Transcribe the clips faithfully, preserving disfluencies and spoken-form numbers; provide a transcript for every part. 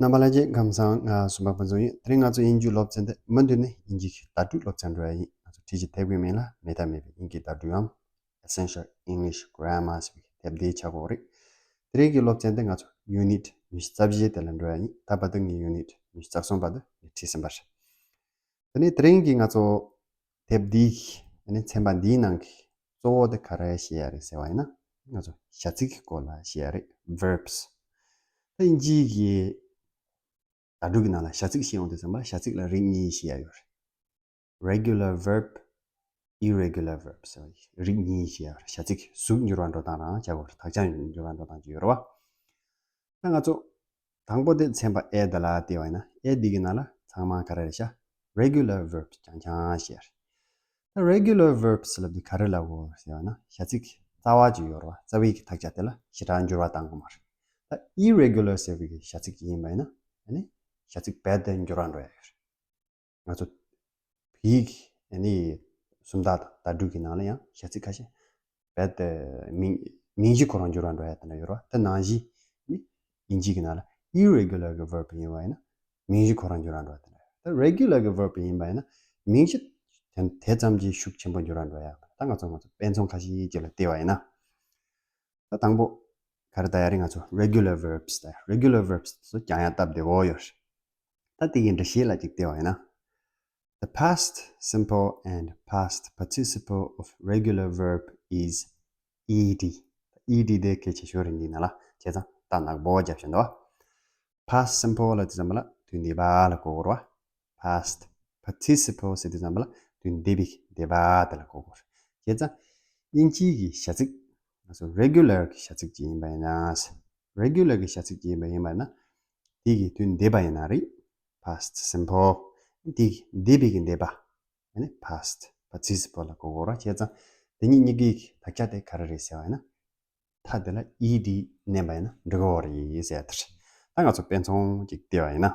རྣམ་པ་ལྷན་རྒྱས་ཁམས་བཟང་། ང་སུམ་པ་ཕུན་ཚོགས་ཡིན། དེ་རིང་ང་ཚོ་དབྱིན་ཇིའི་སློབ་ཚན་འདི་མུ་མཐུད་ནས་དབྱིན་ཇིའི་བརྡ་སྤྲོད་སློབ་ཚན་འགྲོ་ཡ་ཡིན། ང་ཚོ་བྲིས་ཀྱི་དེབ་ཀྱི་མིང་ལ་མེ་ཏ་མེད་པའི་དབྱིན་ཇིའི་བརྡ་སྤྲོད་འམ། Essential English Grammar ཟེར་བའི་དེབ་འདིའི་ཆ་གོ་རེད། དེ་རིང་གི་སློབ་ཚན་འདི་ང་ཚོ་ཡུ་ནིཊ་ཉི་ཤུ་རྩ་བཞི་དེ་ལ་འགྲོ་ཡ་ཡིན། ད་བར་དུ་ངས་ཡུ་ནིཊ་ཉི་ཤུ་རྩ་གསུམ་བར་དུ་ངས་ཁྲིད་ཟིན་པ་རེད། དེ་ནས་དེ་རིང་གི་ང་ཚོ་དེབ་འདིའི་ཨ་ནི་ཚན་པ་འདིའི་ནང་གི་གཙོ་བོ་དེ་ག་རེ་བཤད་ཡ་རེད་ཟེར་བ་ཡིན་ན། ང་ཚོ་བྱ་ཚིག་གི་སྐོར་ལ་བཤད་ཡ་རེད། Verbs། ད་དབྱིན་ཇིའི་གི་བརྡ་སྤྲོད་ཀྱི་ནང་ལ་བྱ་ཚིག་བཤད་ཡོང་དུས་ཙམ་པ་བྱ་ཚིག་ལ་རིགས་གཉིས་བཤད་ཡ་ཡོད་རེད། Regular verb, irregular verb ཟེར་བ་རིགས་གཉིས་བཤད་ཡ་རེད། བྱ་ཚིག་གཟུགས་འགྱུར་བ་འགྲོ་སྟངས་རང་བྱ་དགོས་རེད། དག་ཆ་འགྱུར་བ་འགྲོ་སྟངས་ཅིག་ཡོད་རེད་བ། ད་ང་ཚོ་དང་པོ་དེ་ཚན་པ་A དེ་ལ་བལྟས་པ་ཡིན་ན། A འདི་གི་ནང་ལ་ཚང་མ་ག་རེ་རེད་ཤག Regular verbs རྐྱང་རྐྱང་བཤད་རེད། ད་regular verbs ལབ་དེ་ག་རེ་ལབ་དགོས་ཟེར་བ་ན། བྱ་ཚིག་རྩ་བ་ཅིག་ཡོད་རེད་བ། རྩ་བའི་གི་དག་ཆ་དེ་ལ་ཞེ་དྲག་འགྱུར་བ་གཏང་དགོས་མ་རེད། ད་irregular ཟེར་བའི་གི་བྱ་ཚིག་ཅིག་ཡིན་པ་ཡིན་ན། ཨ་ནི་བྱ་ཚིག་རྦད་དེ་འགྱུར་བ་འགྲོ་ཡ་ཡོད་རེད། ང་ཚོ་བོད་ཡིག་ཨ་ནི་སུམ་རྟགས་དང་བརྡ་སྤྲོད་ཀྱི་ནང་ལ་ཡང་བྱ་ཚིག་ཁ་ཤས་རྦད་དེ་མིང་མིང་གཞི་ཁོ་རང་འགྱུར་བ་འགྲོ་ཡ་དེ་འདྲ་ཡོད་རེད་བ། དེ་ནང་བཞིན་ནི་དབྱིན་ཇི་གི་ནང་ལ་irregular གི་verb ཡིན་པ་ཡིན་ན་མིང་གཞི་ཁོ་རང་འགྱུར་བ་འགྲོ་ཡ་དེ་འདྲ་ཡོད་རེད། ད་regular གི་verb ཡིན་པ་ཡིན་ན་མིང་གཞི་དེ་དེ་ཙམ་གྱིས་ཤུགས་ཆེན་པོ་འགྱུར་བ་འགྲོ་ཡ། ད་ང་ཚོ་ང་ཚོ་དཔེ་མཚོན་ཁ་ཤས་ཅིག་ལ་བལྟས་པ་ཡིན་ན། ད་དང་པོ་ག་རེ་ལྟ་ཡ་རེད། ང་ཚོ་regular verbs ད་regular verbs ཚོ་རྐྱང་ཡ་སྟབས་བདེ་བོ་ཡོད་རེད། ད་དེ་གི་འགྲེལ་བཤད་ལ་ཅིག་བལྟས་པ་ཡིན་ན། The past simple and past participle of regular verb is ed. ed དེ་གལ་ཆེ་ཤོས་རེད། འདི་ནང་ལ་བྱས་ཙང་རྟགས་ནག་པོ་བརྒྱབ་བཞག་འདུག Past simple ལབ་དུས་ཙམ་པ་ལ་དུས་འདས་པ་ལ་གོ་དགོས་རེད་བ། Past participle ཟེར་དུས་ཙམ་པ་ལ་དུས་འདས་པའི་འདས་པ་དེ་ལ་གོ་དགོས་རེད། བྱས་ཙང་དབྱིན་ཇིའི་གི་བྱ་ཚིག་ང་ཚོ་regular གི་བྱ་ཚིག་ཅིག་ཡིན་པ་ཡིན་ན། regular གི་བྱ་ཚིག་ཅིག་ཡིན་པ་ཡིན་པ་ཡིན་ན། དེ་གི་དུས་འདས་པ་ཡིན་ན་རེད། Past simple། དེ་གི་འདས་པའི་གི་འདས་པ། ཨ་ནི་past participle ལ་གོ་དགོས་རེད། བྱས་ཙང་དེ་གཉིས་གཉིས་ཀའི་དག་ཆ་དེ་ག་རེ་རེད་ཟེར་བ་ཡིན་ན། མཐའ་དེ་ལ་ed བསྣན་པ་ཡིན་ན་འགྲིག་གི་རེད་ཟེར་ཡ་དེ་རེད། ད་ང་ཚོ་དཔེ་མཚོན་ཅིག་བལྟས་པ་ཡིན་ན།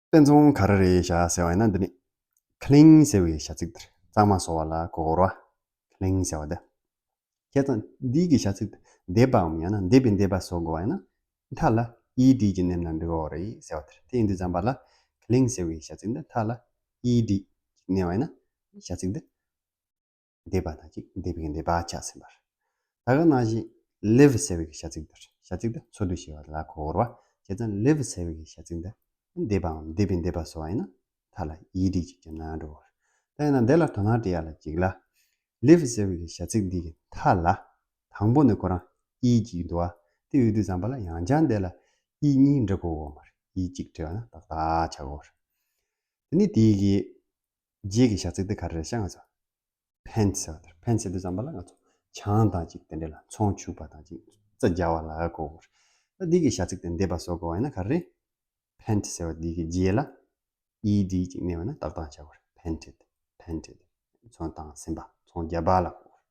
དཔེ་མཚོན་ག་རེ་རེད་ཤག་ཟེར་བ་ཡིན་ན། འདི་ནི་cling ཟེར་བའི་བྱ་ཚིག་དེ་རེད། གཙང་མ་བཟོ་བ་ལ་གོ་དགོས་རེད་བ། cling ཟེར་བ་དེ། བྱས་ཙང་འདི་གི་བྱ་ཚིག་དེ་འདས་པའམ་ཡང་ན་འདས་པའི་འདས་པ་བཟོ་དགོས་པ་ཡིན་ན། མཐའ་ལ་ed ཅིག་བསྣན་ན་འགྲིག་གི་རེད་ཟེར་བ་དེ་རེད། དེ་ཡིན་དུས་ཙམ་པ་ལ་cling ཟེར་བའི་བྱ་ཚིག་འདི་མཐའ་ལ་ed ཅིག་བསྣན་པ་ཡིན་ན་བྱ་ཚིག་འདི་འདས་པ་དང་གཅིག་འདས་པའི་འདས་པ་ཆགས་ཟིན་པ་རེད། ད་ག་ནང་བཞིན་live ཟེར་བའི་བྱ་ཚིག་འདི་རེད། བྱ་ཚིག་འདི་འཚོ་སྡོད་བྱེད་པ་ལ་གོ་དགོས་རེད་བ། བྱས་ཙང་live ཟེར་བའི་བྱ་ཚིག་འདི་འདས་པའམ་འདས་པའི་འདས་པ་བཟོ་བ་ཡིན་ན་མཐའ་ལ་ed ཅིག་བསྣན་ན་འགྲིག་གི་རེད། ད་ཡིན་ན་འདི་ལ་དོ་སྣང་སྤྲད་ཡ་ལ་ཅིག་ལ། live ཟེར་བའི་བྱ་ཚིག་འདི་གི་མཐའ་ལ་དང་པོ་ནས་ཁོ་རང་ed ཅིག་འདུག་བ། དེ་ཡོད་དུས་ཙམ་པ་ལ་ཡང་བསྐྱར་འདི་ལ་ed གཉིས་འབྲི་དགོས་ཀྱི་ཡོད་མ་རེད། ed གཅིག་བྲིས་པ་ན་ཏག་ཏག་ཆགས་ཀྱི་ཡོད་རེད། དེ་ནས་དེའི་གི་རྗེས་ཀྱི་བྱ་ཚིག་དེ་ག་རེ་རེད་ཤག་ང་ཚོ་paint ཟེར་བ་དེ་རེད། paint ཟེར་དུས་ཙམ་པ་ལ་ང་ཚོ་ཆང་དང་གཅིག་དེ་འདྲ་ལ་ཚོང་བྱུག་པ་དང་གཅིག་རྩི་རྒྱག་པ་ལ་གོ་དགོས་རེད། ད་འདི་གི་བྱ་ཚིག་དེ་འདས་པ་བཟོ་དགོས་པ་ཡིན་ན་ག་རེ་རེད། paint ཟེར་བ་འདི་གི་རྗེས་ལ་ed གཅིག་བསྣན་པ་ན་ཏག་ཏག་ཆགས་ཀྱི་ཡོད་རེད། painted, painted ཚོང་བཏང་ཟིན་པ། ཚོང་བརྒྱབ་པ་ལ་གོ་དགོས་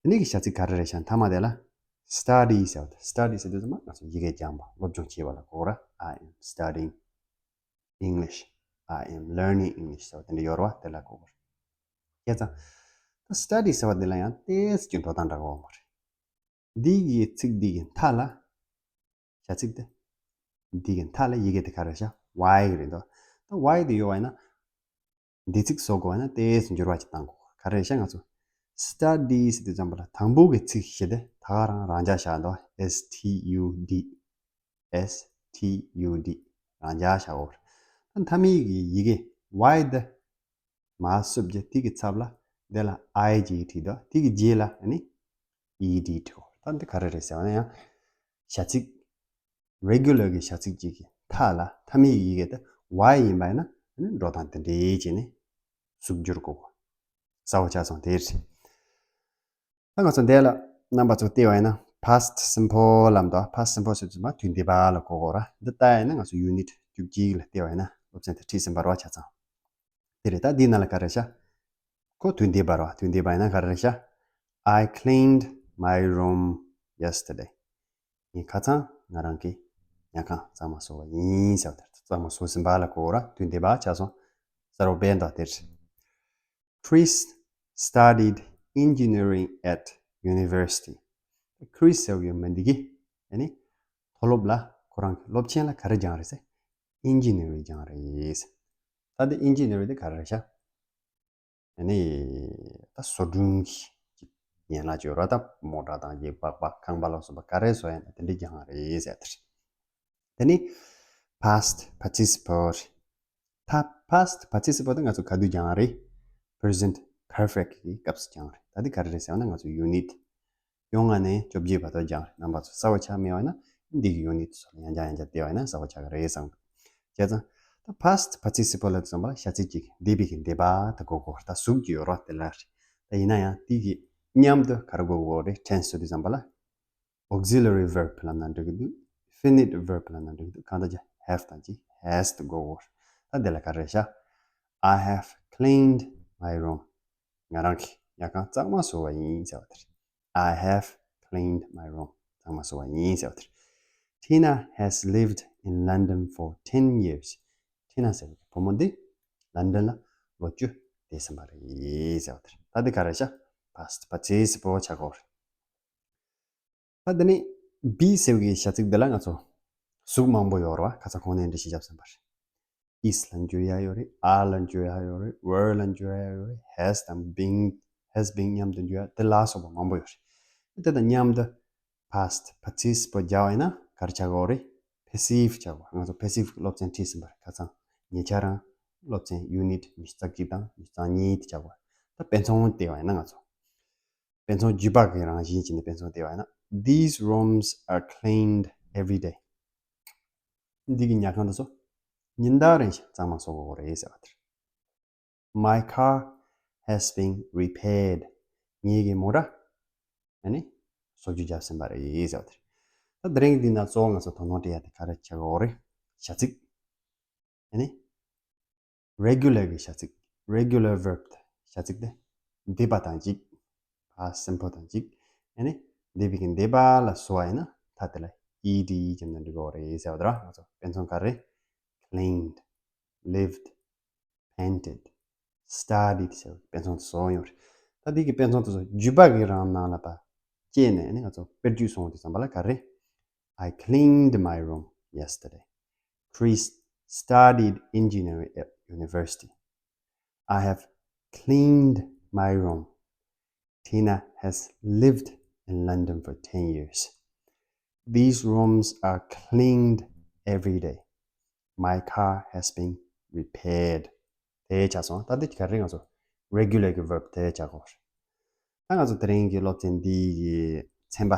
རེད། དེ་ནས་གི་བྱ་ཚིག་ག་རེ་རེད་ཤག་མཐའ་མ་དེ་ལ་study ཟེར་བ་དེ། study ཟེར་དུས་ཙམ་པ་ང་ཚོ་ཡི་གེ་སྦྱང་བ་སློབ་སྦྱོང་བྱེད་པ་ལ་གོ་དགོས་རེད། I am studying English. I am learning English ཟེར་བ་དེ་འདྲ་ཡོད་རེད་བ། དེ་ལ་གོ་དགོས་རེད། བྱས་ཙང་ད་study ཟེར་བ་འདི་ལ་ཡང་ཏོག་ཙམ་གྱི་འགྲོ་སྟངས་འདྲ་གི་ཡོད་མ་རེད། འདི་གི་ཚིག་འདི་གི་མཐའ་ལ་བྱ་ཚིག་དེ། འདི་གི་མཐའ་ལ་ཡི་གེ་དེ་ག་རེ་རེད་ཤག why གི་རེད་འདུག་ད་why དེ་ཡོད་པ་ཡིན་ན། འདི་ཚིག་བཟོ་དགོས་པ་ཡིན་ན་ཏོག་ཙམ་འགྱུར་བ་ཅིག་གཏང་དགོས། ག་རེ་རེད་ཤག་ང་ཚོ་study ཟེར་དུས་ཙམ་པ་ལ་དང་པོ་གི་ཚིག་བཞི་དེ་ད་ག་རང་རང་འཇགས་བཞག་འདུག S T U D S T U D རང་འཇགས་བཞག་གོ། ད་མཐའ་མའི་གི་ཡི་གེ་why དེ་མར་བསུབ་རྗེས་དེ་གི་ཚབ་ལ་དེ་ལ་I G བྲིས་འདུག་དེ་གི་རྗེས་ལ་ཨ་ནི་E D བྲིས་གོ། ད་འདི་ག་རེ་རེད་ཟེར་བ་ན་ཡང་བྱ་ཚིག regular གི་བྱ་ཚིག་ཅིག་གི་མཐའ་ལ་མཐའ་མའི་ཡི་གེ་དེ་why ཡིན་པ་ཡིན་ན་ཨ་ནི་འགྲོ་སྟངས་དེ་འདྲའི་བྱས་ནས་གཟུགས་འགྱུར་གོ། གསལ་པོ་ཆགས་སོང་། དེ་རེད། ད་ང་ཚོ་འདི་ལ་རྣམ་པ་ཚོ་བལྟས་པ་ཡིན་ན་past simple ལབ་འདུག past simple ཟེར་དུས་མ་དུས་འདས་པ་ལ་གོ་དགོས་ར། འདི་ལྟ་ཡིན་ན་ང་ཚོ་unit བཅུ་གཅིག་ལ་བལྟས་པ་ཡིན་ན་སློབ་ཚན་དེ་ཁྲིད་ཟིན་པ་རེད་བ་ཆ་ཚང་། དེ་རེད། ད་འདིའི་ནང་ལ་ག་རེ་ཤག་ཁོ་དུས་འདས་པ་རེད་བ། དུས་འདས་པ་ཡིན་ན་ག་རེ་ཤག I cleaned my room yesterday. ངས་ཁ་སང་ང་རང་གི་ཉལ་ཁང་གཙང་མ་བཟོ་བ་ཡིན་ཟེར་བ་དེ་རེད། གཙང་མ་བཟོ་ཟིན་པ་ལ་གོ་དགོས་ར། དུས་འདས་པ་ཆགས་སོང་། གསལ་པོ་བས་འདུག་དེ་རེད། Chris studied engineering at university. Chris ཟེར་བའི་མི་འདི་གིས་ཨ་ནི་མཐོ་སློབ་ལ་ ཁོ་རང་གི་སློབ་ཆེན་ལ་ག་རེ་སྦྱངས་རེད་ཟེར། ཨིན་ཇི་ནི་རིང་སྦྱངས་རེད་ཟེར། ད་དེ་ཨིན་ཇི་ནི་རིང་དེ་ག་རེ་རེད་ཤག་ཨ་ནི་ད་བཟོ་སྐྲུན་གྱི་ཡན་ལག་ཅིག་ཡོད་རེད། ད་མོ་ཊ་དང་གྱི་པགས་པ་ཁང་པ་ལ་སོགས་པ་ག་རེ་བཟོ་ཡ་ན་དེ་འདྲ་སྦྱངས་རེད་ཟེར་ཡ་དེ་རེད། དེ་ནི་past participle་རེད། ད་past participle་དེ་ང་ཚོ་ག་དུས་སྦྱངས་རེད། present perfect་གི་སྐབས་སུ་སྦྱངས་རེད། ད་དེ་ག་རེ་རེད་ཟེར་བ་ན་ང་ཚོ་unit་བཅོ་ལྔ་ནས་བཅོ་བརྒྱད་བར་དུ་སྦྱངས་རེད། རྣམ་པ་ཚོ་གསར་པ་ཆགས་མེད་པ་ན་འདི་གི་unit་ཚོ་ལ་ཡང་བསྐྱར་ཡང་བསྐྱར་བལྟས་པ་ཡིན་ན་གསར་པ་ཆགས་ཀྱི་རེད་བསམ་གི། བྱས་ཙང་ད་past participle་ལ་བསམ་པ་ལ་བྱ་ཚིག་ཅིག་འདས་པའི་གི་འདས་པ་ད་གོ་གོ་ད་གཟུགས་ཀྱི་ཡོད་རོགས་དེ་ལ་རེད། ད་ཡིན་ན་ཡང་དེ་གི་མཉམ་དུ་ག་རེ་གོ་གོ་རེད། tense་ཟེར་དུས་ཙམ་པ་ལ་auxiliary verb་ལབ་ན་འགྲིག་གི་འདུག finite verb་ལབ་ན་འགྲིག་གི་འདུག་གང་ལྟར་ཀྱང་have་དང་ཅིག་has་དུ་གོ་གོ་རེད། ད་དེ་ལ་ག་རེ་རེད་ཤག I have cleaned my room། ང་རང་གིས་ཉལ་ཁང་གཙང་མ་བཟོས་པ་ཡིན་ཟེར་བ་དེ་རེད། I have cleaned my room། གཙང་མ་བཟོས་པ་ཡིན་ཟེར་བ་དེ་རེད། Tina has lived in London for ten years། Tina་ཟེར་བའི་བུ་མོ་འདི་ལན་ཌན་ལ་ལོ་བཅུ་བསྡད་ཟིན་པ་རེད་ཟེར་བ་དེ་རེད། ད་འདི་ག་རེ་རེད་ཤག past participle་ཆགས་ཀྱི་ཡོད་རེད། ད་འདི་ནི་be་ཟེར་བའི་བྱ་ཚིག་འདི་ལ་ང་ཚོ་གཟུགས་མང་པོ་ཡོད་རེད་བ། ཁ་སང་གོང་ནས་འགྲེལ་བཤད་བརྒྱབ་ཟིན་པ་རེད། is་ལ་འགྱུར་ཡ་ཡོད་རེད། are་ལ་འགྱུར་ཡ་ཡོད་རེད། were་ལ་འགྱུར་ཡ་ཡོད་རེད། has་དང་been has been་མཉམ་དུ་འགྱུར་ཡ་དེ་ལ་སོགས་པ་མང་པོ་ཡོད་རེད། དེ་དང་མཉམ་དུ་past participle་རྒྱག་པ་ཡིན་ན་ག་རེ་ཆགས་ཀྱི་ཡོད་རེད། passive་ཆགས་པ། ང་ཚོ་passive་གི་སློབ་ཚན་ཁྲིད་ཟིན་པ་རེད། ཁ་སང་ཉེ་ཆར་རང་སློབ་ཚན་unit་ཉི་ཤུ་རྩ་གཅིག་དང་ཉི་ཤུ་རྩ་གཉིས་དེ་ཆགས་པ་རེད། ད་དཔེ་མཚོན་བལྟས་པ་ཡིན་ན་ང་ཚོ་དཔེ་མཚོན་བརྒྱུད་པ་གི་རང་བཞིན་བྱས་ནས་དཔེ་མཚོན་བལྟས་པ་ཡིན་ན། These rooms are cleaned every day། འདི་གི་ཉལ་ཁང་དེ་ཚོ་ཉིན་ལྟར་རེ་བཞིན་གཙང་མ་བཟོ་དགོས་རེད་ཟེར་བ་དེ་རེད། My car has been repaired། ངའི་གི་མོ་ཊ་ཨ་ནི་བཟོ་བཅོས་བརྒྱབ་ཟིན་པ་རེད་ཟེར་བ་དེ་རེད། ད་དེ་རིང་འདི་ན་གཙོ་བོ་ང་ཚོ་དོ་སྣང་སྤྲད་ཡ་དེ་ག་རེ་བྱ་དགོས་རེད། བྱ་ཚིག་ཨ་ནི་regular་གི་བྱ་ཚིག regular verb་བྱ་ཚིག་དེ་འདས་པ་དང་གཅིག past simple་དང་གཅིག་ཨ་ནི་འདས་པའི་གི་འདས་པ་ལ་བཟོ་བ་ཡིན་ན་ད་དེ་ལ་ed་བརྒྱབ་ན་འགྲིག་གི་རེད་ཟེར་བ་དེ་རེད། ང་ཚོ་དཔེ་མཚོན་ག་རེ། cleaned, lived, painted, studied་ཟེར་བའི་དཔེ་མཚོན་དེ་ཚོ་ཡོད་རེད། ད་འདི་གི་དཔེ་མཚོན་དེ་ཚོ་བརྒྱུད་པ་གི་རང་ནང་ལ་ཕར་སྐྱེལ་ནས་ཨ་ནི་ང་ཚོ་དཔེར་བརྗོད་སོང་དུས་ཙམ་པ་ལ་ག་རེ། I cleaned my room yesterday. Chris studied engineering at university. I have cleaned my room. Tina has lived in London for ten years. These rooms are cleaned every day. My car has been repaired. དེ་ཆགས་སོང་། ད་འདི་ག་རེ་ང་ཚོ་regular་གི་verb་དེ་ཆགས་གོ། ད་ང་ཚོ་དེ་རིང་གི་སློབ་ཚན་འདི་གི་ཚན་པ་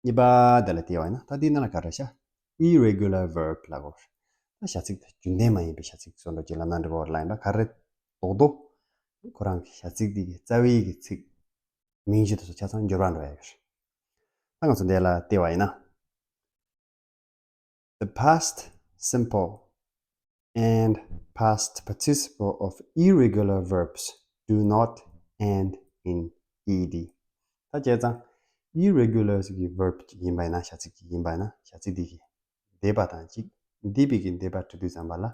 གཉིས་པ་དེ་ལ་བལྟས་པ་ཡིན་ན་ད་འདིའི་ནང་ལ་ག་རེ་ཤག irregular verb་ལབ་གོ། ད་བྱ་ཚིག་དེ་རྒྱུན་ལྡན་མ་ཡིན་པའི་བྱ་ཚིག་བཟོ་འདྲ་ཅིག་ལབ་ན་འགྲིག་གོ་ལབ་ཡིན་པ། ག་རེ་རྡོག་རྡོག་ཁོ་རང་གི་བྱ་ཚིག་འདི་གི་རྩ་བའི་གི་ཚིག་མིང་གཞི་དེ་ཚོ་ཆ་ཚང་འགྱུར་བ་འགྲོ་ཡ་ཡོད་རེད། ད་ང་ཚོ་འདི་ལ་བལྟས་པ་ཡིན་ན། The past simple and past participle of irregular verbs do not end in ed. ད་བྱས་ཙང་irregular་གི་verb་ཅིག་ཡིན་པ་ཡིན་ན། བྱ་ཚིག་ཅིག་ཡིན་པ་ཡིན་ན། བྱ་ཚིག་འདི་གི་འདས་པ་དང་གཅིག་འདས་པའི་གི་འདས་པ་འབྲི་དུས་ཙམ་པ་ལ་ཨ་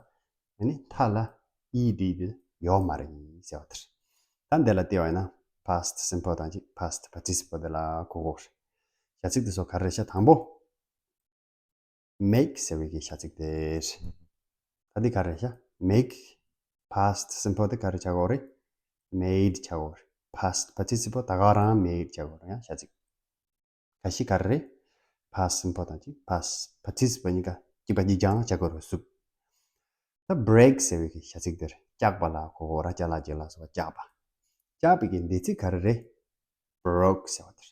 ནི་མཐའ་ལ་ed་དེ་ཡོད་མ་རེད་ཟེར་བ་དེ་རེད། ད་འདི་ལ་བལྟས་པ་ཡིན་ན་past simple་དང་གཅིག past participle་དེ་ལ་གོ་གོ་རེད། བྱ་ཚིག་དེ་ཚོ་ག་རེ་རེད་ཤག་དང་པོ། make་ཟེར་བའི་གི་བྱ་ཚིག་དེ་རེད། ད་འདི་ག་རེ་རེད་ཤག make past simple་དེ་ག་རེ་ཆགས་ཀྱི་ཡོད་རེད། made་ཆགས་ཀྱི་ཡོད་རེད། past participle་ད་ག་རང་made་ཆགས་ཀྱི་ཡོད་རེད། ཡང་བྱ་ཚིག་ཁ་ཤས་ག་རེ་རེད། past simple་དང་གཅིག past participle་གཉིས་ཀ་གཅིག་པ་གཅིག་རྐྱང་ཆགས་ཀྱི་ཡོད་རེད་གཟུགས། ད་break་ཟེར་བའི་གི་བྱ་ཚིག་དེ་རེད། བཀྱག་པ་ལ་གོ་གོ་ར། ཅ་ལག་ཅིག་ལ་སོགས་པ་བཀྱག་པ། བཀྱག་པའི་གི་འདས་ཚིག་ག་རེ་རེད། broke་ཟེར་བ་དེ་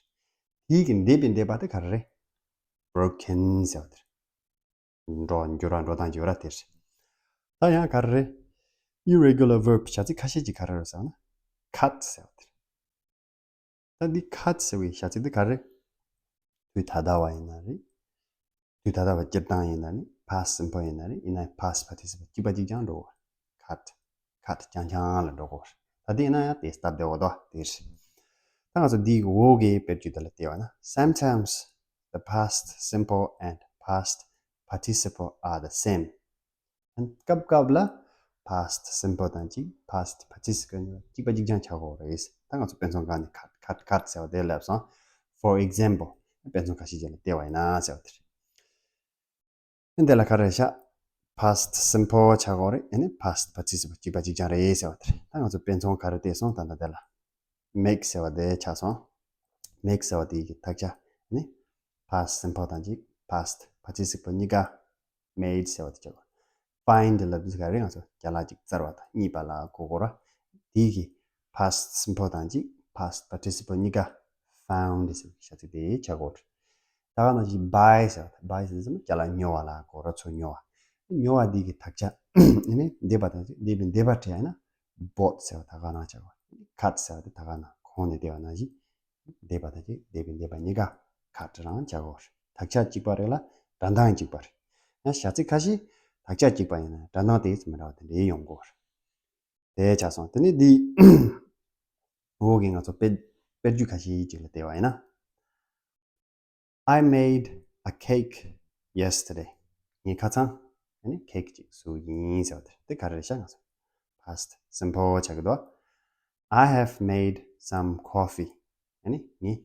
རེད། དེའི་གི་འདས་པའི་འདས་པ་དེ་ག་རེ་རེད། broken་ཟེར་བ་དེ་རེད། འགྲོ་འགྱུར་བ་འགྲོ་སྟངས་ཀྱི་བར་དེར། ད་ཡང་ག་རེ་རེད། irregular verb་བྱ་ཚིག་ཁ་ཤས་ཀྱི་ག་རེ་རེད་ཟེར་ན། cut་ཟེར་བ་དེ་རེད། ད་འདི་cut་ཟེར་བའི་བྱ་ཚིག་འདི་ག་རེ་རེད། དུས་ད་ལྟ་བ་ཡིན་ན་རེད། དུས་ད་ལྟ་བ་སྤྱིར་བཏང་ཡིན་ན་རེད། past simple་ཡིན་ན་རེད། ཡིན་ན་past participle་གཅིག་པ་གཅིག་རྐྱང་འགྲོ་གོ། cut cut་རྐྱང་རྐྱང་ལ་འགྲོ་གོ། ད་འདི་ཡིན་ན་ཡང་དེ་སྟབས་བདེ་བོ་དོ་དེ་རེད། ད་ང་ཚོ་འདིའི་འོག་གི་དཔེར་བརྗོད་དེ་ལ་བལྟས་པ་ན། Sometimes the past simple and past participle are the same. སྐབས་སྐབས་ལ་past simple་དང་གཅིག past participle་གཉིས་གཅིག་པ་གཅིག་རྐྱང་ཆགས་ཀྱི་ཡོད་རེད། ད་ང་ཚོ་དཔེ་མཚོན་གང་ནས་cut cut cut་ཟེར་བ་དེ་ལབ་སོང་། For example། དཔེ་མཚོན་ཁ་ཤས་ཅིག་ལ་བལྟས་པ་ཡིན་ན་ཟེར་བ་དེ་རེད། ཨ་འདི་ལ་ག་རེ་ཤག past simple ཆགས་ཀྱི་ཡོད་རེད། ཨ་ནི་past participle གཅིག་པ་གཅིག་རྐྱང་རེད་ཟེར་བ་དེ་རེད། ད་ང་ཚོ་དཔེ་མཚོན་ག་རེ་བལྟས་སོང་། ད་ལྟ་དེ་ལ་make ཟེར་བ་དེ་ཆགས་སོང་། make ཟེར་བ་དེ་གི་དག་ཆ་ཨ་ནི་past simple དང་གཅིག past participle གཉིས་ཀ made ཟེར་བ་དེ་ཆགས་པ། find ལབ་དུས་ག་རེ་ང་ཚོ་རྒྱ་ལ་ཅིག་བཙལ་བ་དང་རྙེད་པ་ལ་གོ་དགོས་ར། དེ་གི་past simple དང་གཅིག past participle གཉིས་ཀ་found ཟེར་བའི་བྱ་ཚིག་དེ་ཆགས་ཀྱི་ཡོད་རེད། ད་ག་ནང་བཞིན་buy ཟེར་བ་དང་། buy ཟེར་དུས་ཙམ་རྒྱ་ལ་ཉོ་བ་ལ་གོ་ར། ཚུར་ཉོ་བ། ཉོ་བ་འདི་གི་དག་ཆ་ཨ་ནི་འདས་པ་དང་གཅིག་འདས་པའི་འདས་པ་བྲིས་ཡ་ན་bought ཟེར་བ་ད་ག་ནང་ཆགས་པ། cut ཟེར་བ་དེ་ད་ག་ནང་གོང་ནས་བལྟས་པ་ནང་བཞིན། འདས་པ་དང་གཅིག་འདས་པའི་འདས་པ་གཉིས་ཀ་cut རང་བྱ་དགོས་རེད། དག་ཆ་གཅིག་པ་རེད་ལ་སྒྲ་གདངས་གཅིག་པ་རེད། ཡང་བྱ་ཚིག་ཁ་ཤས་དག་ཆ་གཅིག་པ་ཡིན་ན་སྒྲ་གདངས་དེ་མི་འདྲ་བ་དེ་འདྲའི་ཡོང་གི་ཡོད་རེད། དེ་ཆགས་སོང་། དེ་ནས་འདི་འོག་གི་ང་ཚོ་དཔེ་དཔེ་བརྗོད་ཁ་ཤས་ཅིག་ལ་བལྟས་པ་ཡིན་ན། I made a cake yesterday. ངས་ཁ་སང་ཨ་ནི་cake ཅིག་བཟོས་ཡིན་ཟེར་བ་དེ། དེ་ག་རེ་རེད་ཤག་ང་ཚོ་past simple ཆགས་ཀྱི་འདུག I have made some coffee. ཨ་ནི་ངས་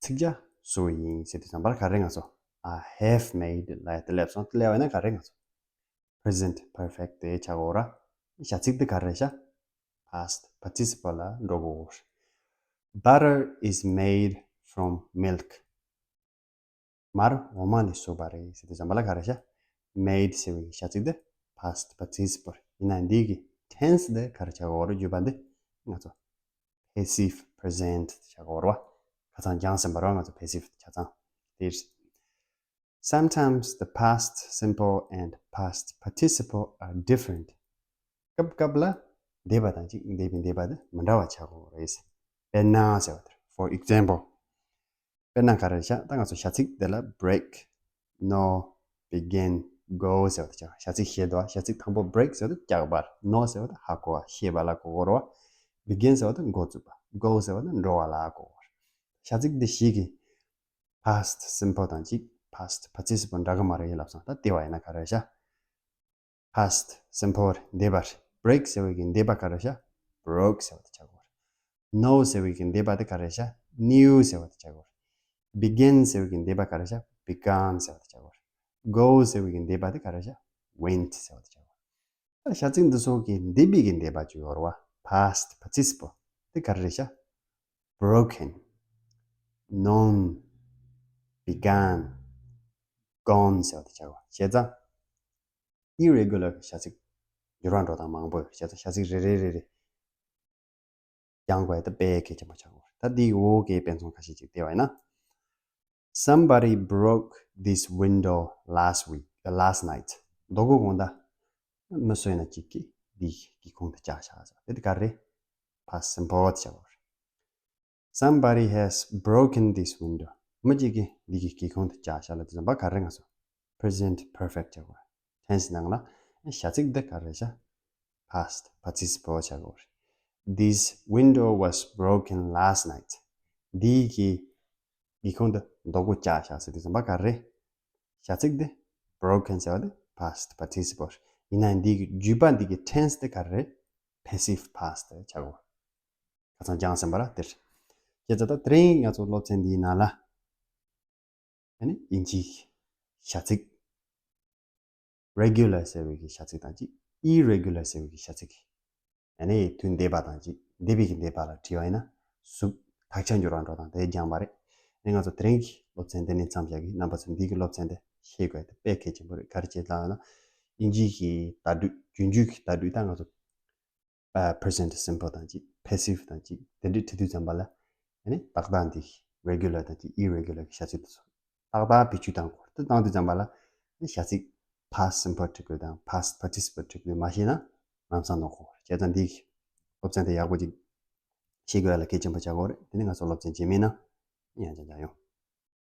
ཚིག་ཇ་བཟོས་ཡིན་ཟེར་དུས་ཙམ་པར་ག་རེ་ང་ཚོ་I have made ལབ་ཡ་དེ་སླེབས་སོང་། དེ་སླེབས་པ་ཡིན་ན་ག་རེ་ང་ཚོ་present perfect དེ་ཆགས་ཀྱི་ཡོད་ར། བྱ་ཚིག་དེ་ག་རེ་རེད་ཤག past participle ལ་འགྲོ་དགོས་རེད། Butter is made from milk. མར་འོ་མ་ནས་བཟོས་པ་རེད་ཟེར་དུས་ཙམ་པ་ལ་ག་རེ་ཤག made ཟེར་བའི་བྱ་ཚིག་འདི་past participle ཡིན་ན། འདི་གི་tense འདི་ག་རེ་ཆགས་ཀྱི་ཡོད་རེད། བརྗོད་པ་འདི་ང་ཚོ་passive present ཆགས་ཀྱི་ཡོད་རེད་བ། ཁ་སང་སྦྱངས་ཟིན་པ་རེད་བ། ང་ཚོ་passive ཆ་ཚང་དེ། Sometimes the past simple and past participle are different. སྐབས་སྐབས་ལ་འདས་པ་དང་གཅིག་འདས་པའི་འདས་པ་དེ་མི་འདྲ་བ་ཆགས་ཀྱི་ཡོད་རེད། དཔེར་ན་ཟེར་བ་དེ་རེད། For example དཔེར་ན་ག་རེ་ཤག་ད་ང་ཚོ་བྱ་ཚིག་དེ་ལ་break, know, begin, go ཟེར་བ་དེ་ཆགས། བྱ་ཚིག་ཤེས་འདུག་བྱ་ཚིག་དང་པོ་break ཟེར་བ་དེ་བཀྱག་པ། know ཟེར་བ་དེ་ཧ་གོ་བ་ཤེས་པ་ལ་གོ་དགོས་རེད་བ། begin ཟེར་བ་དེ་འགོ་བཙུགས་པ། go ཟེར་བ་དེ་འགྲོ་བ་ལ་གོ་དགོས་རེད། བྱ་ཚིག་འདི་བཞི་གི་past simple དང་གཅིག past participle འདྲ་གི་མ་རེད་ལབ་སོང་། ད་དེ་བ་ཡིན་ན་ག་རེ་ཤག past simple འདས་པ་རེད། break ཟེར་བའི་གི་འདས་པ་ག་རེ་ཤག broke ཟེར་བ་དེ་ཆགས་ཀྱི་ཡོད་རེད། know ཟེར་བའི་གི་འདས་པ་དེ་ག་རེ་ཤག knew ཟེར་བ་དེ་ཆགས་ཀྱི་ཡོད་རེད། begin ཟེར་བའི་གི་འདས་པ་ག་རེ་ཤག began ཟེར་བ་དེ་ཆགས་ཀྱི་ཡོད་རེད། go ཟེར་བའི་གི་འདས་པ་དེ་ག་རེ་ཤག went ཟེར་བ་དེ་ཆགས་ཀྱི་ཡོད་རེད། ད་བྱ་ཚིག་འདི་ཚོ་གི་འདས་པའི་གི་འདས་པ་ཅིག་ཡོད་རེད་བ། past participle དེ་ག་རེ་རེད་ཤག broken, known, begun, gone ཟེར་བ་དེ་ཆགས་པ། བྱས་ཙང་irregular གི་བྱ་ཚིག་འགྱུར་བ་འགྲོ་སྟངས་མང་པོ་ཡོད། བྱས་ཙང་བྱ་ཚིག་རེ་རེ་རེ་རེ་སྦྱང་དགོས་ཡ་དེ་དཔེ་གལ་ཆེན་པོ་ཆགས་ཀྱི་ཡོད་རེད། ད་འདིའི་འོག་གི་དཔེ་མཚོན་ཁ་ཤས་ཅིག་བལྟས་པ་ཡིན་ན། Somebody broke this window last week, uh, last night. ཟླ་གུང་དགོང་དག་མི་སུ་ཡིན་ན་གཅིག་གིས་འདིའི་སྒེའུ་ཁུང་དེ་བཀྱགས་བཞག་ཟེར། དེ་དེ་ག་རེ་རེད། past simple དེ་ཆགས་པ་རེད། Somebody has broken this window. མི་གཅིག་གིས་འདི་གི་སྒེའུ་ཁུང་དེ་བཀྱགས་བཞག་ལབ་དུས་ཙམ་པ་ག་རེ་ང་ཚོ་present perfect ཆགས་པ། tense ནང་ལ་བྱ་ཚིག་འདི་ག་རེ་བྱ། past participle ཆགས་པ་རེད། This window was broken last night. འདི་གི་སྒེའུ་ཁུང་འདི་རྡོ་སྒོ་བཀྱགས་བཞག་ཟེར་དུས་ཙམ་པ་ག་རེ། བྱ་ཚིག་འདི་broken ཟེར་བ་འདི་past participle ཡིན་ན། འདི་གི་བརྗོད་པ་འདི་གི་tense འདི་ག་རེ། passive past ཆགས་པ། ཁ་སང་སྦྱངས་ཟིན་པ་ར་དེར། བྱས་ཙང་ད་དེ་རིང་ང་ཚོ་སློབ་ཚན་འདིའི་ནང་ལ། ཨ་ནི་དབྱིན་ཇིའི་བྱ་ཚིག regular ཟེར་བའི་གི་བྱ་ཚིག་དང་གཅིག irregular ཟེར་བའི་གི་བྱ་ཚིག་ཨ་ནི་དུས་འདས་པ་དང་གཅིག་འདས་པའི་གི་འདས་པ་ལ་བྲིས་པ་ཡིན་ན་ཟུག་དག་ཆ་འགྱུར་བ་འགྲོ་སྟངས་དེ་སྦྱངས་པ་རེད། ཨ་ནི་ང་ཚོ་དེ་རིང་གི་སློབ་ཚན་འདི་ནས་མཚམས་བཞག་གི། རྣམ་པ་ཚོས་འདི་གི་སློབ་ཚན་འདི་ཤེས་དགོས་དེ་དཔེ་གལ་ཆེན་པོ་རེད། ག་རེ་བྱས་ལབ་ན་དབྱིན་ཇིའི་གི་བརྡ་སྤྲོད་རྒྱུན་སྤྱོད་ཀྱི་བརྡ་སྤྲོད་ད་ང་ཚོ་ཨ་present simple དང་གཅིག passive དང་གཅིག་དེ་འདྲས་བྲིས་དུས་ཙམ་པ་ལ་ཨ་ནི་ཏག་ཏག་འདི་regular དང་གཅིག irregular གི་བྱ་ཚིག་དེ་ཚོ་ཏག་ཏག་བེད་སྤྱོད་བཏང་དགོས། དེ་བཏང་དུས་ཙམ་པ་ལ་ཨ་ནི་བྱ་ཚིག past simple བྲི་དགོས་དང་past participle བྲི་དགོས་མ་ཤེས་ན་ལམ་སང་ནོར་གོ། བྱས་ཙང་འདི་སློབ་ཚན་དེ་ཡག་པོ་ཅིག་ཤེས་དགོས་ཡ་ལ་གལ་ཆེན་པོ་ཆགས་ཀྱི་ཡོད་རེད། དེ་ནི་ང་ཚོ་སློབ་ཚན་རྗེས་མའི་ནང་ཡང་བསྐྱར་མཇལ་ཡོང་།